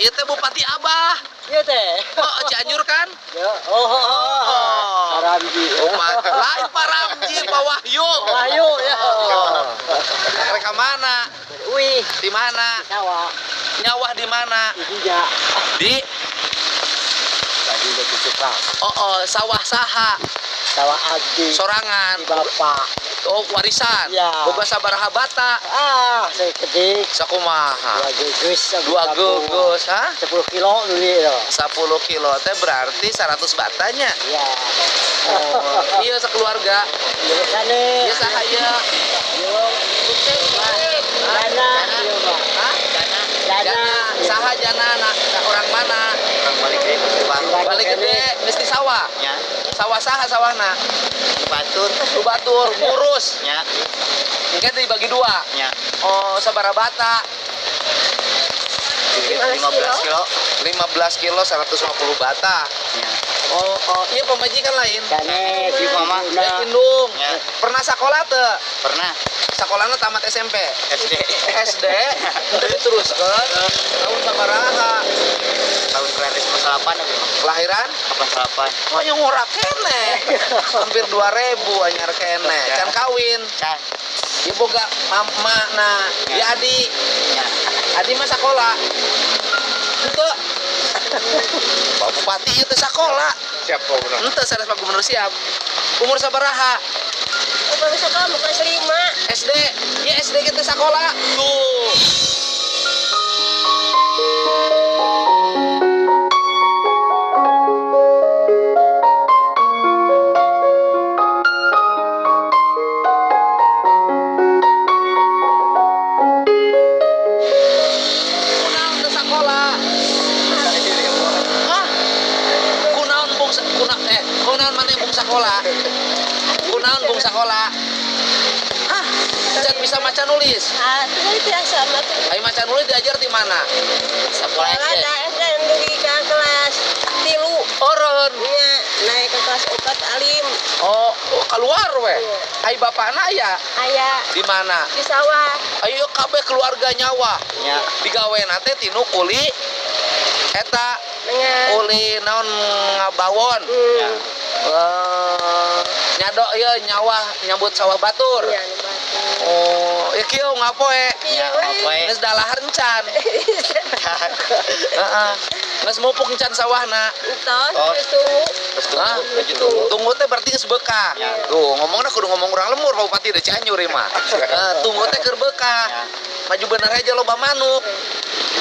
Ieu teh Bupati Abah. Iya teh. Oh, Cianjur kan? Ya. Oh. Ramji. Bupati. Lain Pak Ramji, Pak Wahyu. Wahyu ya. Oh. Mereka mana? Wih, Di mana? sawah. Nyawah di mana? Di Bija. Di Tadi udah suka. Oh, sawah saha? Sawah abdi. Sorangan. Di bapak. Oh, warisan. Iya. Boga sabaraha bata? Ah, saya kedik. Sakumaha? Dua gugus. Dua gugus, ha? 10 kilo dulu itu. 10 kilo teh berarti 100 batanya. Iya. Oh, iya sekeluarga. Iya, sana. Iya saha ieu? Jana. Iya, Pak. Hah? Jana. Jana. Saha jana na orang mana? Orang balik gede, Balik gede, geus di sawah. Nya, Sawah saha sawahna? batur. Batur, ngurus. Nya, Engke dibagi dua. nya. Oh, sabaraha bata? 15 kilo. 15 kilo 150 bata. Nya. Oh, iya pemajikan lain. Jana. Si mama. Ya, indung. Ya. Pernah sekolah teu? Pernah Sekolahnya tamat SMP. SD. SD, diteruskan tahun sabaraha? Tahun 1998 apa emang? Kelahiran? 88. Oh, yang ngora keneh. Hampir 2000 anyar keneh. Can kawin. Can. Ieu boga mama nah, di adi. Nya. Adi mah sakola. Henteu. Pak Bupati ieu teh sakola. Siap Pak Gubernur. Henteu sanes Pak Gubernur siap. Umur sabaraha? Baru sekolah mau kelas 5. SD. Ya SD kita sekolah. Tuh. Kunaon teu sakola? Hah? Kunaon bung kunaon maneh bung sakola? Kunaon bung sakola? Hah? Can bisa maca nulis. Ah, itu biasa mah tuh. Ayo maca nulis diajar di mana? Sekolah Sekolah SD. ada SD dugi ka kelas 3. Oron. Nya, naik ke kelas 4 alim. Oh, keluar weh. Ai bapakna aya Aya di mana? di sawah. Ayo kabeh keluarga nyawa. Nya. Digawena teh tinu kuli eta Dengan kuli naon ngabawon. Nya. Nyadok ieu nyawah nyambut sawah batur. Nya, nu batu. Oh, ya kieu ngapoe. Nya, ngapoe. Geus dalahar encan. Heeh. Geus mupuk encan sawahna. Entos, Oh. geus tunggu. Terus Hah? tunggu, lanjut tunggu. Tunggu teh berarti geus bekah. Ya. Tuh, ngomongna kudu ngomong urang lemur Pak Bupati da Cianjur ieu mah. Tunggu teh keur bekah. Ya. Maju bener aja loba manuk.